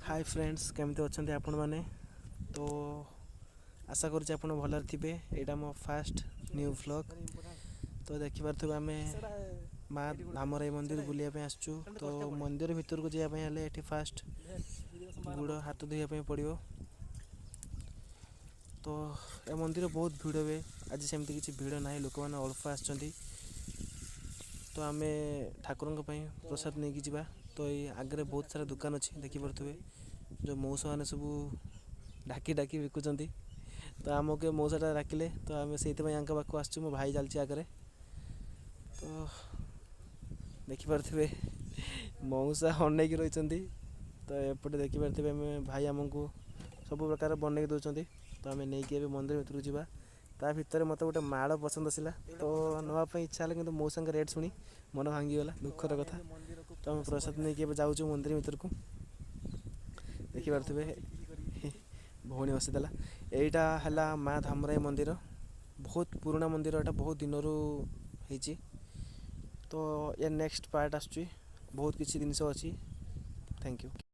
High friends, କେମିତି ଅଛନ୍ତି ଆପଣମାନେ? ତ ଆଶା କରୁଛି ଆପଣ ଭଲରେ ଥିବେ। ଏଇଟା ମୋ ଫାଷ୍ଟ ନ୍ୟୁ ଭ୍ଲଗ୍। ତ ଦେଖିପାରୁଥିବେ, ଆମେ ମା ଧାମରାଇ ମନ୍ଦିର ବୁଲିବା ପାଇଁ ଆସିଛୁ। ତ ମନ୍ଦିର ଭିତରକୁ ଯିବା ପାଇଁ ହେଲେ ଏଠି ଫାଷ୍ଟ ଗୋଡ଼ ହାତ ଧୋଇବା ପାଇଁ ପଡ଼ିବ। ତ ଏ ମନ୍ଦିର ବହୁତ ଭିଡ଼ ହୁଏ। ଆଜି ସେମିତି କିଛି ଭିଡ଼ ନାହିଁ, ଲୋକମାନେ ଅଳ୍ପ ଆସିଛନ୍ତି। ତ ଆମେ ଠାକୁରଙ୍କ ପାଇଁ ପ୍ରସାଦ ନେଇକି ଯିବା। ତ ଏଇ ଆଗରେ ବହୁତ ସାରା ଦୋକାନ ଅଛି, ଦେଖିପାରୁଥିବେ, ଯେଉଁ ମଉସାମାନେ ସବୁ ଡାକି ଡାକି ବିକୁଛନ୍ତି। ତ ଆମକୁ ଏ ମଉସାଟା ଡାକିଲେ, ତ ଆମେ ସେଇଥିପାଇଁ ୟାଙ୍କ ପାଖକୁ ଆସିଛୁ। ମୋ ଭାଇ ଚାଲିଛି ଆଗରେ। ତ ଦେଖିପାରୁଥିବେ, ମଉସା ଅନେଇକି ରହିଛନ୍ତି। ତ ଏପଟେ ଦେଖିପାରୁଥିବେ, ଆମେ ଭାଇ ଆମକୁ ସବୁ ପ୍ରକାର ବନେଇକି ଦେଉଛନ୍ତି। ତ ଆମେ ନେଇକି ଏବେ ମନ୍ଦିର ଭିତରକୁ ଯିବା। ତା ଭିତରେ ମୋତେ ଗୋଟେ ମାଳ ପସନ୍ଦ ଆସିଲା, ତ ନେବା ପାଇଁ ଇଚ୍ଛା ହେଲା, କିନ୍ତୁ ମଉସାଙ୍କ ରେଟ୍ ଶୁଣି ମନ ଭାଙ୍ଗିଗଲା, ଦୁଃଖର କଥା। ତ ଆମେ ପ୍ରସାଦ ନେଇକି ଏବେ ଯାଉଛୁ ମନ୍ଦିର ଭିତରକୁ। ଦେଖିପାରୁଥିବେ, ଭଉଣୀ ବସିଦେଲା। ଏଇଟା ହେଲା ମା ଧାମରାଇ ମନ୍ଦିର। ବହୁତ ପୁରୁଣା ମନ୍ଦିର ଏଇଟା, ବହୁତ ଦିନରୁ ହେଇଛି। ତ ୟା ନେକ୍ସଟ ପାର୍ଟ ଆସୁଛି, ବହୁତ କିଛି ଜିନିଷ ଅଛି। Thank you.